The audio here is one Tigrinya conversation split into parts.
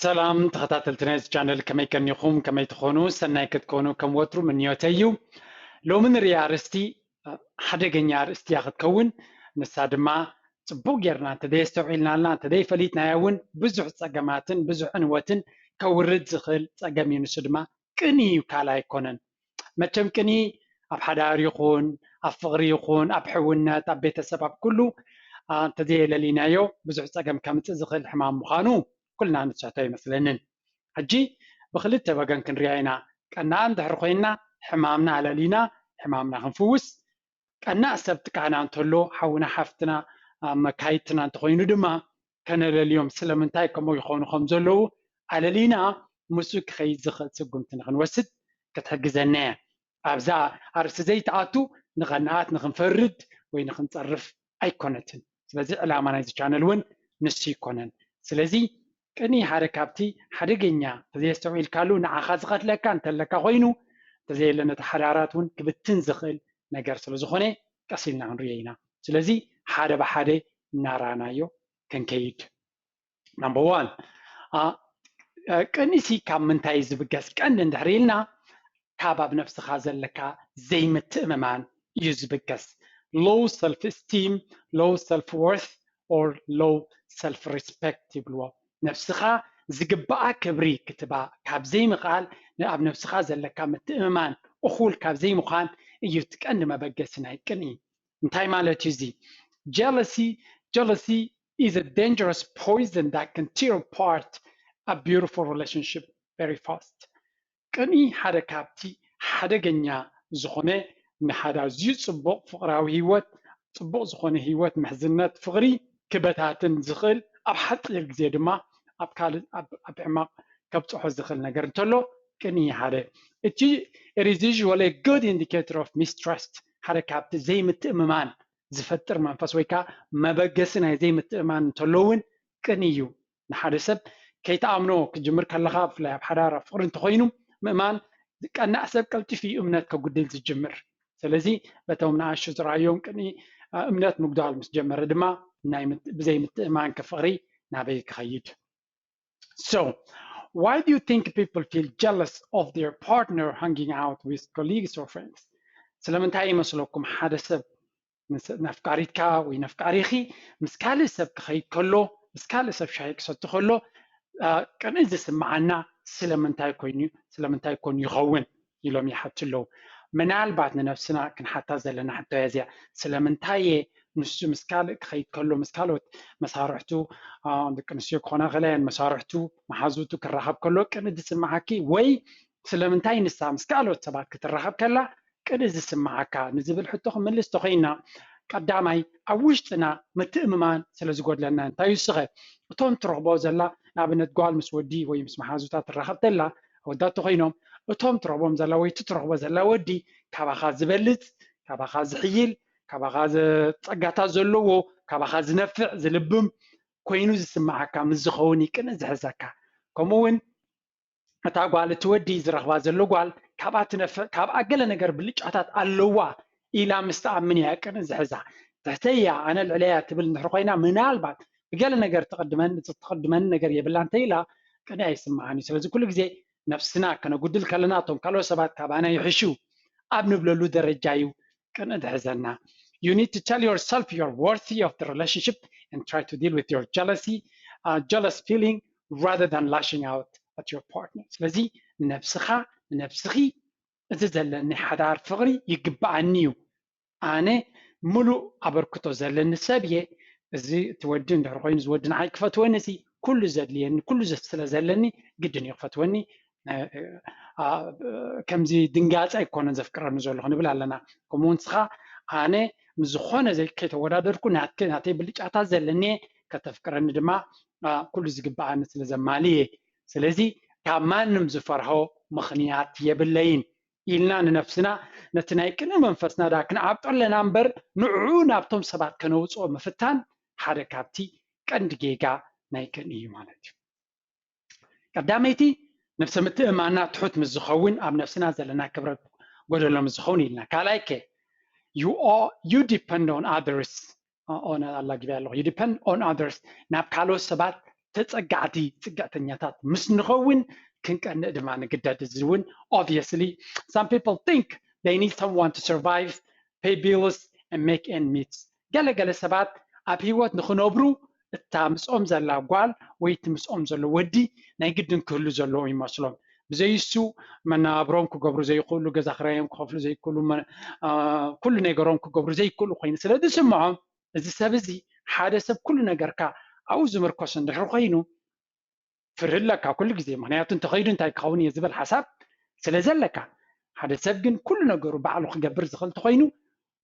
ሰላም ተኸታተልቲ ናይዚ ቻነል፣ ከመይ ቀኒኹም? ከመይ ትኾኑ? ሰናይ ክትኮኑ ከም ወትሩ ምንዮተይ እዩ። ሎሚ ንሪኣ ኣርእስቲ ሓደገኛ ኣርእስቲ እያ ክትከውን። ንሳ ድማ ጽቡቕ ጌርና እንተዘየስተውዒልናላ፣ እንተዘይፈሊጥናያ እውን ብዙሕ ጸገማትን ብዙሕ ዕንወትን ከውርድ ዝኽእል ጸገም እዩ። ንሱ ድማ ቅንኢ እዩ፣ ካልእ ኣይኮነን። መቸም ቅንኢ ኣብ ሓዳር ይኹን ኣብ ፍቕሪ ይኹን ኣብ ሕውነት ኣብ ቤተሰብ ኣብ ኩሉ እንተዘየለሊናዮ ብዙሕ ጸገም ከምጽእ ዝኽእል ሕማም ምዃኑ ኩልና ንስሕቶ ኣይመስለንን። ሕጂ ብክልተ ወገን ክንሪኣ ኢና። ቀናኣ እንድሕር ኮይንና ሕማምና ኣለሊና ሕማምና ክንፍውስ፣ ቀናእ ሰብ ጥቃና እንተሎ ሓውና ሓፍትና መካይድትና እንተኮይኑ ድማ ከነለልዮም ስለምንታይ ከምኡ ይኾኑ ከም ዘለዉ ኣለሊና ምስኡ ክኸይድ ዝኽእል ስጉምቲ ንክንወስድ ክትሕግዘና እያ። ኣብዛ ኣርእስቲ ዘይትኣቱ ንቐናኣት ንክንፈርድ ወይ ንክንጸርፍ ኣይኮነትን። ስለዚ ዕላማ ናይዚ ቻነል እውን ንሱ ይኮነን። ስለዚ ቅንኢ ሓደ ካብቲ ሓደገኛ ተዘየስተውዒልካሉ ንዓኻ ዝቐትለካ እንተለካ ኮይኑ እንተዘየለ ነቲ ሓዳራት እውን ክብትን ዝኽእል ነገር ስለዝኾነ ቀስ ኢልና ክንሪኦ ኢና። ስለዚ ሓደ ብሓደ እናራናዮ ክንከይድ። ናምበር ዋን፣ ቅንኢሲ ካብ ምንታይ እዩ ዝብገስ? ቀንዲ እንድሕር ኢልና ካብ ኣብ ነብስኻ ዘለካ ዘይምትእምማን እዩ ዝብገስ። Low self esteem, low self worth or low self respect ይብልዎ። ነብስኻ ዝግባኣ ክብሪ ክትባ ካብ ዘይምኽኣል ንኣብ ነብስኻ ዘለካ ምትእምማን እኹል ካብ ዘይምዃን እዩ እቲ ቀንዲ መበገሲ ናይ ቅንኢ። እንታይ ማለት እዩ እዚ? Jealousy, jealousy is a dangerous poison that can tear apart a beautiful relationship very fast. ቅንኢ ሓደ ካብቲ ሓደገኛ ዝኾነ ንሓደ ኣዝዩ ጽቡቕ ፍቕራዊ ህይወት፣ ጽቡቕ ዝኾነ ህይወት ምሕዝነት ፍቕሪ ክበታትን ዝኽእል ኣብ ሓጺር ግዜ ድማ ኣብ ካልእ ኣብ ሕማቕ ከብጽሖ ዝኽእል ነገር እንተሎ ቅንኢ ሓደ። እቲ it is usually a good indicator of mistrust ሓደ ካብቲ ዘይምትእምማን ዝፈጥር መንፈስ ወይ ከዓ መበገሲ ናይ ዘይምትእምማን እንተሎ እውን ቅንኢ እዩ። ንሓደ ሰብ ከይትኣምኖ ክጅምር ከለኻ ብፍላይ ኣብ ሓዳር ኣብ ፍቕሪ እንተኮይኑ ምእማን ዝቀናእ ሰብ ቀልጢፉ እዩ እምነት ከጉድል ዝጅምር። ስለዚ በቶም ንኣሽቱ ዝረኣዮም ቅንኢ እምነት ምጉዳል ምስ ጀመረ ድማ ናይ ብዘይምትእማን ፍቕሪ ናበይ ክኸይድ? So, why do you think people feel jealous of their partner hanging out with colleagues or friends? ስለምንታይ ይመስለኩም ሓደ ሰብ ነፍቃሪትካ ወይ ነፍቃሪኺ ምስ ካልእ ሰብ ክኸይድ ከሎ ምስ ካልእ ሰብ ሻሂ ክሰቲ ከሎ ቅንኢ ዝስምዓና ስለምንታይ ኮይኑ ስለምንታይ ኮን ይኸውን ኢሎም ይሓቱ ኣለዉ። ምናልባት ንነብስና ክንሓታ ዘለና ሕቶ እያ እዚኣ። ስለምንታይ እየ ንሱ ምስ ካልእ ክኸይድ ከሎ ምስ ካልኦት መሳርሕቱ ደቂ ኣንስትዮ ክኾና ክእላ እየን መሳርሕቱ መሓዙቱ ክራኸብ ከሎ ቅንኢ ዝስምዓኪ ወይ ስለምንታይ ንሳ ምስ ካልኦት ሰባት ክትራኸብ ከላ ቅንኢ ዝስምዓካ ንዝብል ሕቶ ክምልስ ተኾይና ቀዳማይ ኣብ ውሽጥና ምትእምማን ስለ ዝጎድለና እንታይ ይስኸ እቶም ትረኽቦ ዘላ ንኣብነት ጓል ምስ ወዲ ወይ ምስ መሓዙታ ትራኸብ ተላ ኣወዳት ተኾይኖም እቶም ትረኽቦም ዘላ ወይ ትትረኽቦ ዘላ ወዲ ካባኻ ዝበልፅ ካባኻ ዝሕይል ካባኻ ጸጋታት ዘለዎ ካባኻ ዝነፍዕ ዝልብም ኮይኑ ዝስምዓካ ምስ ዝኸውን ቅንኢ ዝሕዘካ ከምኡ እውን እታ ጓል እቲ ወዲ ዝረኽባ ዘሎ ጓል ካብኣ ትነፍዕ ካብኣ ገለ ነገር ብልጫታት ኣለዋ ኢላ ምስ ትኣምን እያ ቅንኢ ዝሕዛ ትሕተያ ኣነ ልዕለያ ትብል እንድሕር ኮይና ምናልባት ብገለ ነገር ትቕድመኒ ትቕድመኒ ነገር የብላ እንተ ኢላ ቅንኢ ኣይስምዓን እዩ ስለዚ ኩሉ ግዜ ነብስና ከነጉድል ከለና እቶም ካልኦት ሰባት ካባና ይሕሹ ኣብ ንብለሉ ደረጃ እዩ ቅንኢ ዝሕዘና you need to tell yourself you're worthy of the relationship and try to deal with your jealousy uh, jealous feeling rather than lashing out at your partner ስለዚ ንነብስኻ ንነብስኺ እዚ ዘለኒ ሓዳር ፍቕሪ ይግብኣኒ እዩ ኣነ ምሉእ ኣበርክቶ ዘለኒ ሰብ እየ እዚ እቲ ወዲ እንድሕር ኮይኑ ዝወዲ ንዓይ ክፈትወኒ እዚ ኩሉ ዘድልየኒ ኩሉ ስለ ዘለኒ ግድን እዩ ክፈትወኒ ከምዚ ድንጋፂ ኣይኮነን ዘፍቅረኒ ዘለኹ ንብል ኣለና ከምኡ ንስኻ ኣነ ምስ ዝኾነ ከይተወዳደርኩ ናተይ ብልጫታት ዘለኒ ከተፍቅረኒ ድማ ኩሉ ዝግብኣኒ ስለ ዘማሊ እየ ስለዚ ካብ ማንም ዝፈርሆ ምኽንያት የብለይን ኢልና ንነፍስና ነቲ ናይ ቅንኢ መንፈስና ዳ ክንዓብጦ ኣለና እምበር ንዕኡ ናብቶም ሰባት ከነውፅኦ ምፍታን ሓደ ካብቲ ቀንዲ ጌጋ ናይ ቅንኢ እዩ ማለት እዩ ቀዳመይቲ ነብሰ ምትእማና ትሑት ምስ ዝኸውን ኣብ ነፍስና ዘለና ክብረት ጎደሎ ምስ ዝኸውን ኢልና ካልኣይ ከ you depend on others ኣላጊበ ኣለኹ you depend on others ናብ ካልኦት ሰባት ተፀጋዕቲ ፅግዕተኛታት ምስ ንኸውን ክንቀንእ ድማ ንግደድ። እዚ እውን obviously some people think they need someone to survive, pay bills and make end meets። ገለገለ ሰባት ኣብ ህይወት ንኽነብሩ እታ ምስኦም ዘላ ጓል ወይ እቲ ምስኦም ዘሎ ወዲ ናይ ግድን ክህሉ ዘለዎ ይመስሎም። ብዘይሱ መነባብሮም ክገብሩ ዘይክእሉ፣ ገዛ ክራዮም ክኸፍሉ ዘይክእሉ፣ ኩሉ ነገሮም ክገብሩ ዘይክእሉ ኮይኑ ስለ ዝስምዖም፣ እዚ ሰብ እዚ ሓደ ሰብ ኩሉ ነገርካ ኣብኡ ዝምርኮስ እንድሕር ኮይኑ ፍርህ ኣለካ ኩሉ ግዜ። ምክንያቱ እንተኸይዱ እንታይ ክኸውን እየ ዝብል ሓሳብ ስለ ዘለካ። ሓደ ሰብ ግን ኩሉ ነገሩ ባዕሉ ክገብር ዝኽእል እንተኾይኑ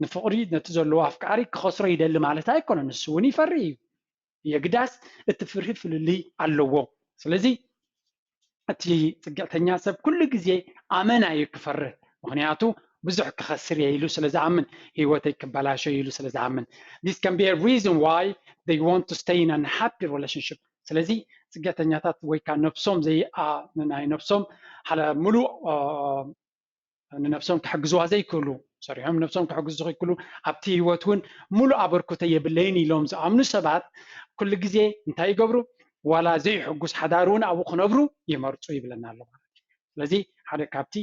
ንፍቕሪ ነቲ ዘለዎ ኣፍቃሪ ክኸስሮ ይደሊ ማለት ኣይኮነን። ንሱ እውን ይፈርህ እዩ። የግዳስ እቲ ፍርሂ ፍልልይ ኣለዎ። ስለዚ እቲ ፅግዕተኛ ሰብ ኩሉ ግዜ ኣመና እዩ ክፈርህ። ምክንያቱ ብዙሕ ክኸስር እየ ኢሉ ስለ ዝኣምን፣ ህይወተይ ክበላሾ እዩ ኢሉ ስለ ዝኣምን። This can be a reason why they want to stay in an unhappy relationship። ስለዚ ፅግዕተኛታት ወይ ከዓ ነብሶም ዘይ ናይ ነብሶም ሓለ ሙሉእ ንነብሶም ክሕግዝዋ ዘይክእሉ፣ ሰሪሖም ነብሶም ክሕግዙ ዘይክእሉ፣ ኣብቲ ህይወት እውን ሙሉእ ኣበርክቶ የብለይን ኢሎም ዝኣምኑ ሰባት ኩሉ ግዜ እንታይ ይገብሩ? ዋላ ዘይሕጉስ ሓዳር እውን ኣብኡ ክነብሩ ይመርፁ ይብለና ኣሎ ማለት እዩ። ስለዚ ሓደ ካብቲ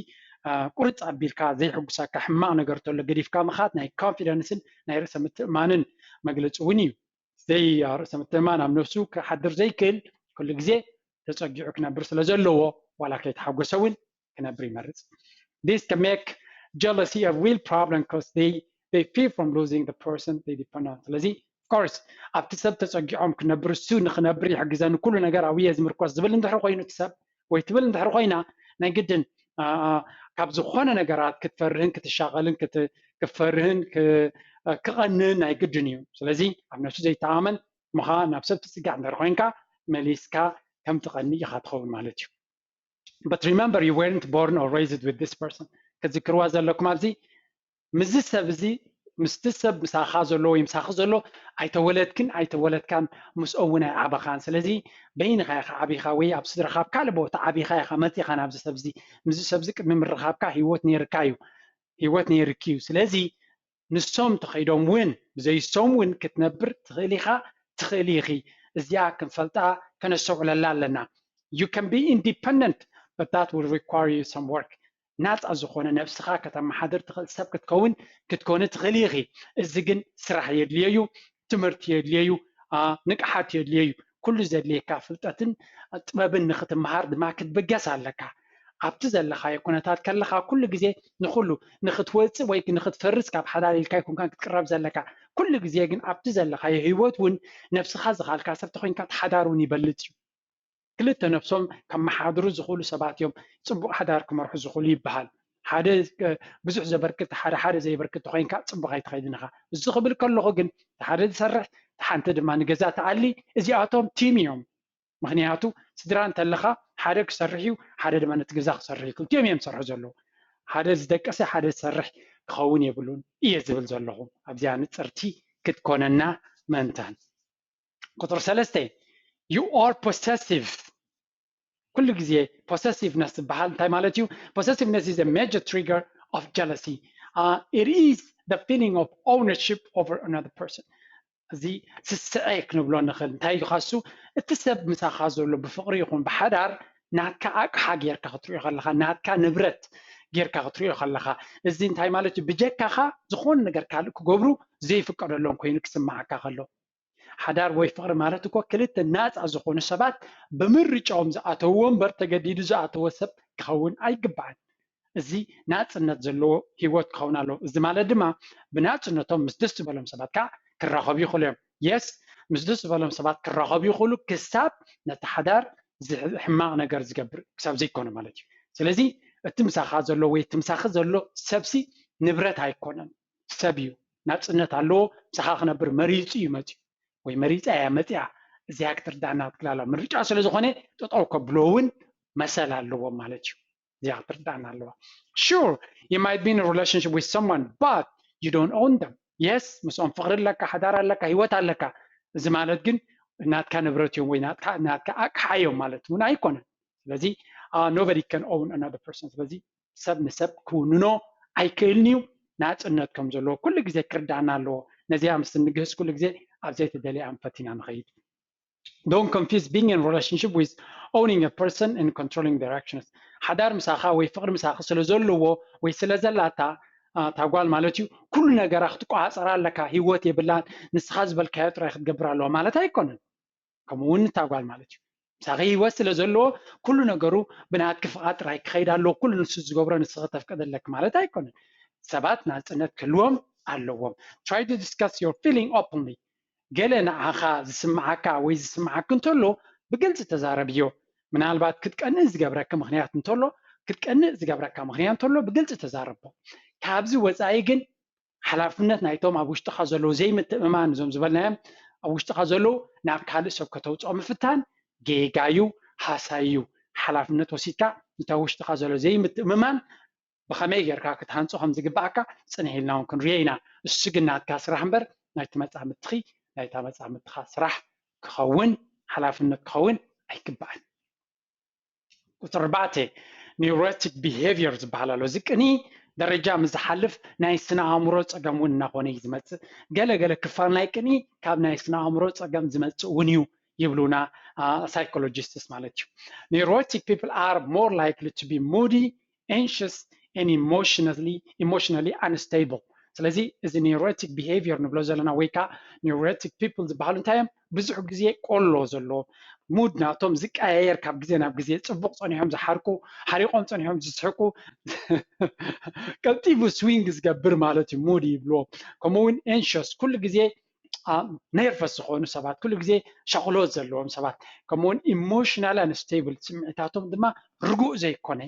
ቁርፅ ኣቢልካ ዘይሕጉሳካ ሕማቕ ነገር ተሎ ገዲፍካ ምኻድ ናይ ኮንፊደንስን ናይ ርእሰ ምትእማንን መግለፂ እውን እዩ። ዘይ ርእሰ ምትእማን ኣብ ነብሱ ክሓድር ዘይክእል ኩሉ ግዜ ተፀጊዑ ክነብር ስለ ዘለዎ ዋላ ከይተሓጎሰ እውን ክነብር ይመርፅ። This can make jealousy a real problem because they they fear from losing the person they depend on። ስለዚ of course ኣብቲ ሰብ ተፀጊዖም ክነብር እሱ ንክነብር ይሕግዘኒ ኩሉ ነገር ኣብየ ዝምርኮስ ዝብል እንድሕር ኮይኑ እቲ ሰብ ወይ ትብል እንድሕር ኮይና ናይ ግድን ካብ ዝኾነ ነገራት ክትፈርህን ክትሻቐልን ክትፈርህን ክቐንን ናይ ግድን እዩ። ስለዚ ኣብ ነብሱ ዘይተኣመን ምኻ ናብ ሰብ ትፅጋዕ እንድሕር ኮይንካ መሊስካ ከም ትቐኒ ኢኻ ትኸውን ማለት እዩ። But remember you weren't born or raised with this person። ክትዝክርዋ ዘለኩም ኣብዚ ምስዚ ሰብ እዚ ምስቲ ሰብ ምሳኻ ዘሎ ወይ ምሳኺ ዘሎ ኣይተወለድክን ኣይተወለድካን ምስኦ እውን ኣይዓበኻን። ስለዚ በይንኻ ኢኻ ዓቢኻ ወይ ኣብ ስድራኻ ኣብ ካልእ ቦታ ዓቢኻ ኢኻ መፂኻ ናብዚ ሰብ እዚ ምስዚ ሰብ እዚ ቅድሚ ምርኻብካ ህይወት ነይርካ እዩ ህይወት ነይርኪ እዩ። ስለዚ ንሶም ተኸይዶም እውን ብዘይሶም እውን ክትነብር ትኽእል ኢኻ ትኽእል ኢኺ። እዚኣ ክንፈልጣ ከነስተውዕለላ ኣለና። You can be independent but that will require you some work። ናፃ ዝኾነ ነብስኻ ከተመሓድር ትኽእል ሰብ ክትከውን ክትኮኒ ትኽእል ኢኺ። እዚ ግን ስራሕ የድልዮ እዩ፣ ትምህርቲ የድልዮ እዩ፣ ንቅሓት የድልዮ እዩ። ኩሉ ዘድልየካ ፍልጠትን ጥበብን ንክትመሃር ድማ ክትብገስ ኣለካ። ኣብቲ ዘለኻዮ ኩነታት ከለኻ ኩሉ ግዜ ንኩሉ ንክትወፅእ ወይ ንክትፈርስ ካብ ሓዳር ኢልካ ይኩንካን ክትቅረብ ዘለካ። ኩሉ ግዜ ግን ኣብቲ ዘለኻዮ ህይወት እውን ነብስኻ ዝኻልካ ሰብ ተኮይንካ እቲ ሓዳር እውን ይበልፅ እዩ። ክልተ ነብሶም ከመሓድሩ ዝኽእሉ ሰባት እዮም ፅቡቕ ሓዳር ክመርሑ ዝኽእሉ ይበሃል። ሓደ ብዙሕ ዘበርክት ሓደ ሓደ ዘይበርክት ተኮይንካ ፅቡቕ ኣይትኸይድን ኢኻ። እዚ ክብል ከለኹ ግን እቲ ሓደ ዝሰርሕ እቲ ሓንቲ ድማ ንገዛ ትኣሊ እዚኣቶም ቲም እዮም። ምክንያቱ ስድራ እንተለካ ሓደ ክሰርሕ እዩ ሓደ ድማ ነቲ ገዛ ክሰርሕ እዩ ክልቲኦም እዮም ዝሰርሑ ዘለዉ። ሓደ ዝደቀሰ ሓደ ዝሰርሕ ክኸውን የብሉን እየ ዝብል ዘለኹ። ኣብዚኣ ንፅርቲ ክትኮነና ምእንታን። ቁፅሪ ሰለስተ you are possessive። ኩሉ ግዜ possessiveness ዝበሃል እንታይ ማለት እዩ? Possessiveness is a major trigger of jealousy. It is the feeling of ownership over another person. እዚ ስስዐ ክንብሎ ንኽእል። እንታይ እዩ ካሱ? እቲ ሰብ ምሳኻ ዘሎ ብፍቕሪ ይኹን ብሓዳር ናትካ ኣቅሓ ጌርካ ክትሪኦ ከለኻ ናትካ ንብረት ጌርካ ክትሪኦ ከለኻ እዚ እንታይ ማለት እዩ? ብጀካኻ ዝኾነ ነገር ካልእ ክገብሩ ዘይፍቀደሎም ኮይኑ ክስምዓካ ከሎ ሓዳር ወይ ፍቕሪ ማለት እኮ ክልተ ናፃ ዝኾኑ ሰባት ብምርጫኦም ዝኣተውዎ እምበር ተገዲዱ ዝኣተወ ሰብ ክኸውን ኣይግባእን። እዚ ናፅነት ዘለዎ ህይወት ክኸውን ኣለዎ። እዚ ማለት ድማ ብናፅነቶም ምስ ደስ ዝበሎም ሰባት ከዓ ክራኸቡ ይኽእሉ እዮም። የስ ምስ ደስ ዝበሎም ሰባት ክራኸቡ ይኽእሉ ክሳብ ነቲ ሓዳር ሕማቕ ነገር ዝገብር ክሳብ ዘይኮነ ማለት እዩ። ስለዚ እቲ ምሳኻ ዘሎ ወይ እቲ ምሳኺ ዘሎ ሰብሲ ንብረት ኣይኮነን፣ ሰብ እዩ። ናፅነት ኣለዎ። ምሳኻ ክነብር መሪፁ እዩ መፅዩ ወይ መሪፃ እያ መፅያ። እዚኣ ክትርዳእና ትክላላ ምርጫ ስለ ዝኾነ ጠጠው ከብሎ እውን መሰል ኣለዎም ማለት እዩ። እዚኣ ክትርዳእና ኣለዋ። Sure you might be in a relationship with someone but you don't own them። የስ ምስኦም ፍቅሪ ኣለካ፣ ሓዳር ኣለካ፣ ህይወት ኣለካ። እዚ ማለት ግን ናትካ ንብረት እዮም ወይ ናትካ ኣቅሓ እዮም ማለት እውን ኣይኮነን። ስለዚ nobody can own another person። ስለዚ ሰብ ንሰብ ክውንኖ ኣይክእልን እዩ። ናፅነት ከም ዘለዎ ኩሉ ግዜ ክርዳእና ኣለዎ። ነዚኣ ምስ ንግህስ ኩሉ ግዜ ኣብ ዘይተደለየ ኣንፈት ኢና ንኸይድ። Don't confuse being in relationship with owning a person and controlling their actions. ሓዳር ምሳኻ ወይ ፍቕሪ ምሳኻ ስለ ዘለዎ ወይ ስለ ዘላታ እታ ጓል ማለት እዩ፣ ኩሉ ነገራ ክትቆፃፀራ ኣለካ። ህይወት የብላን፣ ንስኻ ዝበልካዮ ጥራይ ክትገብር ኣለዋ ማለት ኣይኮነን። ከምኡ እውን እታ ጓል ማለት እዩ፣ ምሳኺ ህይወት ስለ ዘለዎ ኩሉ ነገሩ ብናትኪ ፍቓድ ጥራይ ክኸይድ ኣለዎ። ኩሉ ንሱ ዝገብሮ ንስኺ ተፍቀደለኪ ማለት ኣይኮነን። ሰባት ናፅነት ክህልዎም ኣለዎም። Try to discuss your feeling openly። ገለ ንዓኻ ዝስምዓካ ወይ ዝስምዓኪ እንተሎ ብግልፂ ተዛረብዮ። ምናልባት ክትቀንእ ዝገብረኪ ምኽንያት እንተሎ፣ ክትቀንእ ዝገብረካ ምኽንያት እንተሎ ብግልፂ ተዛረቦ። ካብዚ ወፃኢ ግን ሓላፍነት ናይቶም ኣብ ውሽጥኻ ዘለዉ ዘይምትእምማን፣ እዞም ዝበልናዮም ኣብ ውሽጥኻ ዘለዉ ናብ ካልእ ሰብ ከተውፅኦ ምፍታን ጌጋ እዩ፣ ሃሳይ እዩ። ሓላፍነት ወሲድካ ነቲ ኣብ ውሽጥኻ ዘሎ ዘይምትእምማን ብኸመይ ጌርካ ክትሃንፆ ከም ዝግባኣካ ፅንሕ ኢልና እውን ክንሪኦ ኢና። እሱ ግን ናትካ ስራሕ እምበር ናይቲ መፃምድትኺ፣ ናይታ መፃምድትኻ ስራሕ ክኸውን፣ ሓላፍነት ክኸውን ኣይግባእን። ቁፅሪ ኣርባዕተ፣ neurotic behavior ዝበሃል ኣሎ። እዚ ቅኒ ደረጃ ምስ ዝሓልፍ ናይ ስነ ኣእምሮ ፀገም እውን እናኾነ እዩ ዝመፅእ። ገለ ገለ ክፋል ናይ ቅኒ ካብ ናይ ስነ ኣእምሮ ፀገም ዝመፅእ እውን እዩ ይብሉና ሳይኮሎጂስትስ ማለት እዩ። Neurotic people are more likely to be moody, anxious and emotionally, emotionally unstable። ስለዚ እዚ neurotic behavior ንብሎ ዘለና ወይ ከዓ neurotic people ዝበሃሉ እንታይ እዮም? ብዙሕ ግዜ ቆሎ ዘለዎ፣ ሙድ ናቶም ዝቀያየር፣ ካብ ግዜ ናብ ግዜ ፅቡቕ ፀኒሖም ዝሓርቁ፣ ሓሪቆም ፀኒሖም ዝስሕቁ፣ ቀልጢፉ ስዊንግ ዝገብር ማለት እዩ፣ ሙድ ይብልዎ። ከምኡ እውን ኤንሽስ፣ ኩሉ ግዜ ነርቨስ ዝኾኑ ሰባት፣ ኩሉ ግዜ ሻቕሎት ዘለዎም ሰባት፣ ከምኡውን ኢሞሽናል ኣንስቴብል፣ ስምዒታቶም ድማ ርጉእ ዘይኮነ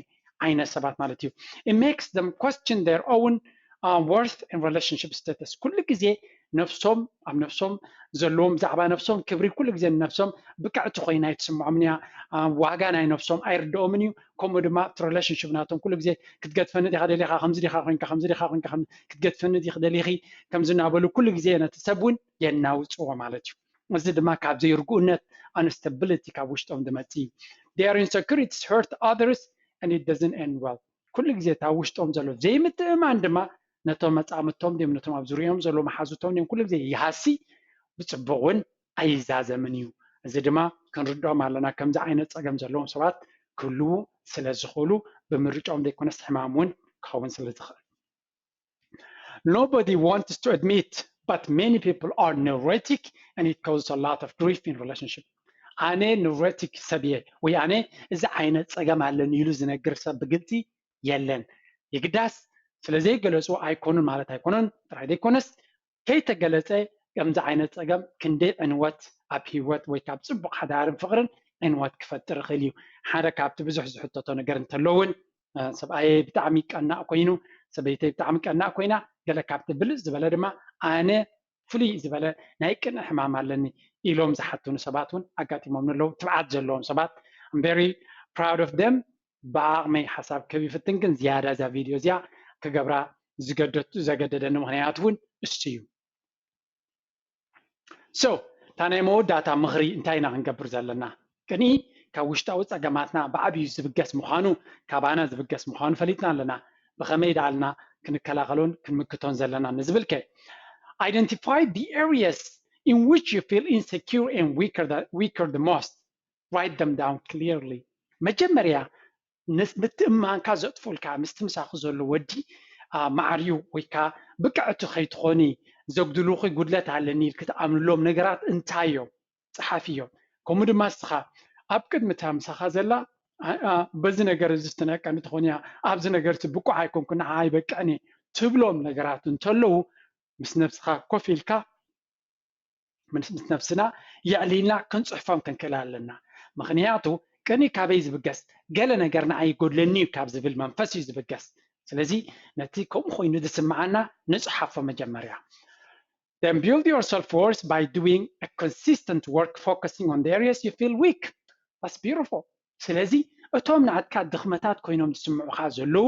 ዓይነት ሰባት ማለት እዩ። It makes them question their own worth and relationship status። ኩሉ ግዜ ነብሶም፣ ኣብ ነብሶም ዘለዎም፣ ብዛዕባ ነብሶም ክብሪ ኩሉ ግዜ ንነብሶም ብቅዕቲ ኮይና ኣይትስምዖምን እያ። ዋጋ ናይ ነብሶም ኣይርድኦምን እዩ። ከምኡ ድማ እቲ ሪሌሽንሽፕ ናቶም ኩሉ ግዜ ክትገድፈኒ ዲኻ ደሊኻ፣ ከምዚ ዲኻ ኮይንካ፣ ከምዚ ዲኻ ኮይንካ፣ ክትገድፈኒ ዲኺ ደሊኺ፣ ከምዚ እናበሉ ኩሉ ግዜ ነቲ ሰብ እውን የናውፅዎ ማለት እዩ። እዚ ድማ ካብ ዘይርጉእነት፣ ኣንስታቢሊቲ፣ ካብ ውሽጦም ዝመፅእ እዩ። Their insecurities hurt others and it doesn't end well። ኩሉ ግዜ እታ ውሽጦም ዘሎ ዘይምትእማን ድማ ነቶም መፃምድቶም ድዮም፣ ነቶም ኣብ ዙሪኦም ዘሎ መሓዙቶም ድዮም፣ ኩሉ ግዜ ይሃሲ፣ ብፅቡቕ እውን ኣይዛዘምን እዩ። እዚ ድማ ክንርድኦም ኣለና። ከምዚ ዓይነት ፀገም ዘለዎም ሰባት ክህልዉ ስለ ዝኽእሉ ብምርጫኦም ዘይኮነስ ሕማም እውን ክኸውን ስለ ዝኽእል። Nobody wants to admit, but many people are neurotic and it causes a lot of grief in relationship። ኣነ ኒውሮቲክ ሰብ እየ ወይ ኣነ እዚ ዓይነት ፀገም ኣለኒ ኢሉ ዝነግር ሰብ ብግልፂ የለን። የግዳስ ስለ ዘይገለፁ ኣይኮኑን ማለት ኣይኮነን ጥራይ ዘይኮነስ፣ ከይተገለፀ ከምዚ ዓይነት ፀገም ክንደይ ዕንወት ኣብ ህይወት ወይ ካብ ፅቡቕ ሓዳርን ፍቕርን ዕንወት ክፈጥር ይኽእል እዩ። ሓደ ካብቲ ብዙሕ ዝሕተቶ ነገር እንተሎ እውን፣ ሰብኣየይ ብጣዕሚ ቀናእ ኮይኑ፣ ሰበይተይ ብጣዕሚ ቀናእ ኮይና፣ ገለ ካብቲ ብልፅ ዝበለ ድማ ኣነ ፍልይ ዝበለ ናይ ቅንኢ ሕማም ኣለኒ ኢሎም ዝሓቱኒ ሰባት እውን ኣጋጢሞም ኣለዉ። ትብዓት ዘለዎም ሰባት፣ I'm very proud of them። ብዓቕመይ ሓሳብ ክህብ ይፍትን፣ ግን ዝያዳ እዛ ቪድዮ እዚኣ ክገብራ ዝገደድኩ፣ ዘገደደኒ ምኽንያት እውን እሱ እዩ። So እታ ናይ መወዳእታ ምኽሪ እንታይ ኢና ክንገብር ዘለና? ቅንኢ ካብ ውሽጣዊ ፀገማትና ብዓብዩ ዝብገስ ምዃኑ፣ ካባና ዝብገስ ምዃኑ ፈሊጥና ኣለና። ብኸመይ ደኣልና ክንከላኸሎን ክንምክቶን ዘለና ንዝብል ከ? Identify the areas in which you feel insecure and weaker the, weaker the most. Write them down clearly. መጀመርያ ምትእምማንካ ዘጥፉልካ፣ ምስቲ ምሳኺ ዘሎ ወዲ ማዕርዩ ወይ ከዓ ብቅዕቲ ከይትኾኒ ዘጉድሉኺ ጉድለት ኣለኒ ኢልኪ ትኣምንሎም ነገራት እንታይ እዮም? ፀሓፍዮም። ከምኡ ድማ እስኻ ኣብ ቅድሚ እታ ምሳኻ ዘላ በዚ ነገር እዚ ትነቀኒ ትኾን እያ፣ ኣብዚ ነገር እዚ ብቁዕ ኣይኮንኩ፣ ንዓ ኣይበቅዕን እየ ትብሎም ነገራት እንተለዉ፣ ምስ ነብስኻ ኮፍ ኢልካ ምስ ነብስና የዕሊልና ክንፅሕፎም ክንክእል ኣለና። ምክንያቱ ቅንኢ ካበይ ዝብገስ? ገለ ነገር ንዓይ ይጎድለኒ እዩ ካብ ዝብል መንፈስ እዩ ዝብገስ። ስለዚ ነቲ ከምኡ ኮይኑ ዝስምዓና ንፅሓፎ መጀመርያ። Then build your self-worth by doing a consistent work focusing on the areas you feel weak. That's beautiful. ስለዚ እቶም ንዓትካ ድኽመታት ኮይኖም ዝስምዑኻ ዘለዉ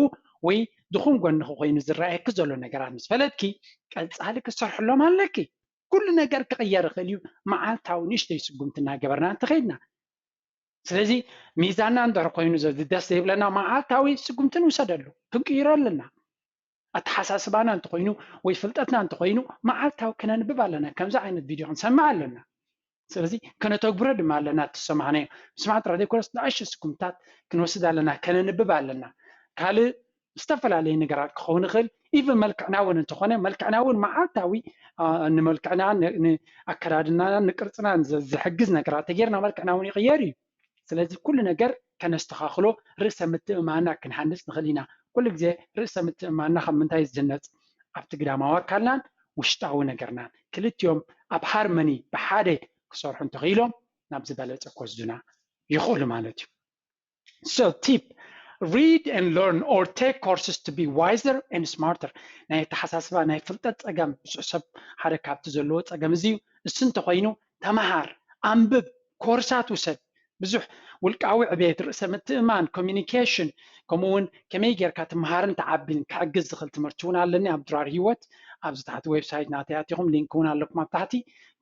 ወይ ድኹም ጎንኺ ኮይኑ ዝረኣየኪ ዘሎ ነገራት ምስ ፈለጥኪ፣ ቀፃሊ ክትሰርሕሎም ኣለኪ። ኩሉ ነገር ክቕየር ይኽእል እዩ፣ መዓልታዊ ንእሽተይ ስጉምቲ እናገበርና እንተኸይድና። ስለዚ ሚዛንና እንድሕር ኮይኑ ዘዚ ደስ ዘይብለና፣ መዓልታዊ ስጉምቲ ንውሰደሉ፣ ክንቅይሮ ኣለና። ኣተሓሳስባና እንተኾይኑ ወይ ፍልጠትና እንተኾይኑ፣ መዓልታዊ ክነንብብ ኣለና፣ ከምዚ ዓይነት ቪድዮ ክንሰምዕ ኣለና። ስለዚ ከነተግብሮ ድማ ኣለና። እትሰማዕናዮ ምስማዕ ጥራሕ ዘይኮነስ ንኣሽቱ ስጉምታት ክንወስድ ኣለና። ከነንብብ ኣለና። ካልእ ዝተፈላለዩ ነገራት ክኸውን ይኽእል። ኢቭን መልክዕና እውን እንተኾነ፣ መልክዕና እውን መዓልታዊ ንመልክዕና ንኣከዳድናና ንቅርፅና ዝሕግዝ ነገራት ተጌርና መልክዕና እውን ይቕየር እዩ። ስለዚ ኩሉ ነገር ከነስተኻኽሎ፣ ርእሰ ምትእምማንና ክንሃንፅ ንኽእል ኢና። ኩሉ ግዜ ርእሰ ምትእምማንና ካብ ምንታይ ዝህነፅ? ኣብቲ ግዳማዊ ኣካልናን ውሽጣዊ ነገርናን ክልቲኦም ኣብ ሃርመኒ ብሓደ ክሰርሑ እንተኽኢሎም ናብ ዝበለፀ ክወስዱና ይኽእሉ ማለት እዩ። So tip, read and learn or take courses to be wiser and smarter። ናይ ኣተሓሳስባ ናይ ፍልጠት ፀገም ብዙሕ ሰብ ሓደ ካብቲ ዘለዎ ፀገም እዚ እዩ። እሱ እንተኮይኑ ተምሃር፣ ኣንብብ፣ ኮርሳት ውሰድ። ብዙሕ ውልቃዊ ዕቤት፣ ርእሰ ምትእማን፣ ኮሚኒኬሽን፣ ከምኡ እውን ከመይ ጌርካ ትምሃርን ትዓቢን ክሕግዝ ዝኽእል ትምህርቲ እውን ኣለኒ ኣብ ድራር ህይወት። ኣብዚ ታሕቲ ዌብሳይት ናተይ ኣቲኹም ሊንክ እውን ኣለኩም ኣብ ታሕቲ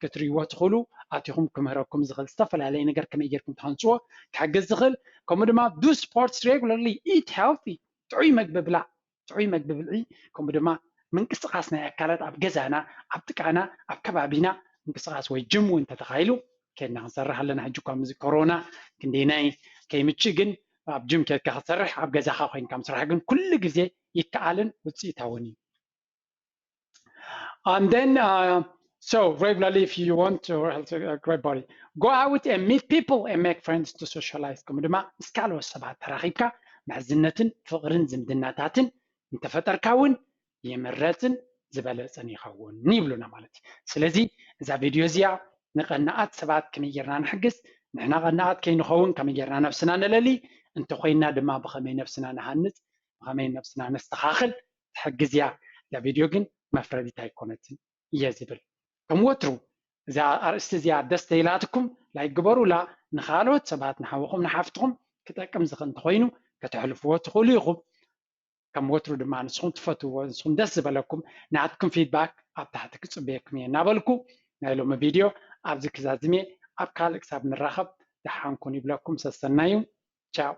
ክትርእይዎ ትኽእሉ። ኣቲኹም ክምህረኩም ዝኽእል ዝተፈላለየ ነገር ከመይ ጌርኩም ተሃንፅዎ ክሕግዝ ዝኽእል። ከምኡ ድማ do sports regularly, eat healthy፣ ጥዑይ መግቢ ብላዕ። ጥዑይ መግቢ ብልዒ፣ ከምኡ ድማ ምንቅስቃስ ናይ ኣካላት ኣብ ገዛና፣ ኣብ ጥቃና፣ ኣብ ከባቢና ምንቅስቃስ ወይ ጅም እውን እንተተኻኢሉ ኬድና ክንሰርሕ ኣለና። ሕጂ እኳ ምዚ ኮሮና ክንደይናይ ከይምችእ ግን ኣብ ጅም ኬድካ ክትሰርሕ ኣብ ገዛኻ ኮይንካ ምስራሕ ግን ኩሉ ግዜ ይከኣልን ውፅኢታውን እዩ። And then, uh, so regularly, if you want to, uh, great body, go out and meet people and make friends to socialize. ከምኡ ድማ ምስ ካልኦት ሰባት ተራኺብካ ምሕዝነትን ፍቕርን ዝምድናታትን እንተፈጠርካ እውን ይምረፅን ዝበለፅን ይኸውን ይብሉና ማለት እዩ። ስለዚ እዛ ቪድዮ እዚኣ ንቐናኣት ሰባት ከመይ ጌርና ንሕግዝ፣ ንሕና ቀናኣት ከይንኸውን ከመይ ጌርና ነብስና ነለሊ፣ እንተኮይንና ድማ ብኸመይ ነብስና ንሃንፅ፣ ብኸመይ ነብስና ነስተኻኽል ትሕግዝ እያ። እዛ ቪድዮ ግን መፍረዲት ኣይኮነትን እየ ዝብል። ከም ወትሩ እዛ ኣርእስቲ እዚኣ ደስ ተይላትኩም ላይክ ግበሩላ። ንኻልኦት ሰባት ንሓውኹም ንሓፍትኹም ክጠቅም ዝኽእል እንተኾይኑ ከተሕልፍዎ ትኽእሉ ኢኹም። ከም ወትሩ ድማ ንስኹም ትፈትውዎ ንስኹም ደስ ዝበለኩም ናትኩም ፊድባክ ኣብ ታሕቲ ክፅበየኩም እየ እናበልኩ ናይ ሎሚ ቪድዮ ኣብዚ ክዛዝም እየ። ኣብ ካልእ ክሳብ ንራኸብ ደሓን ኩኑ ይብለኩም። ሰሰናዩ። ቻው።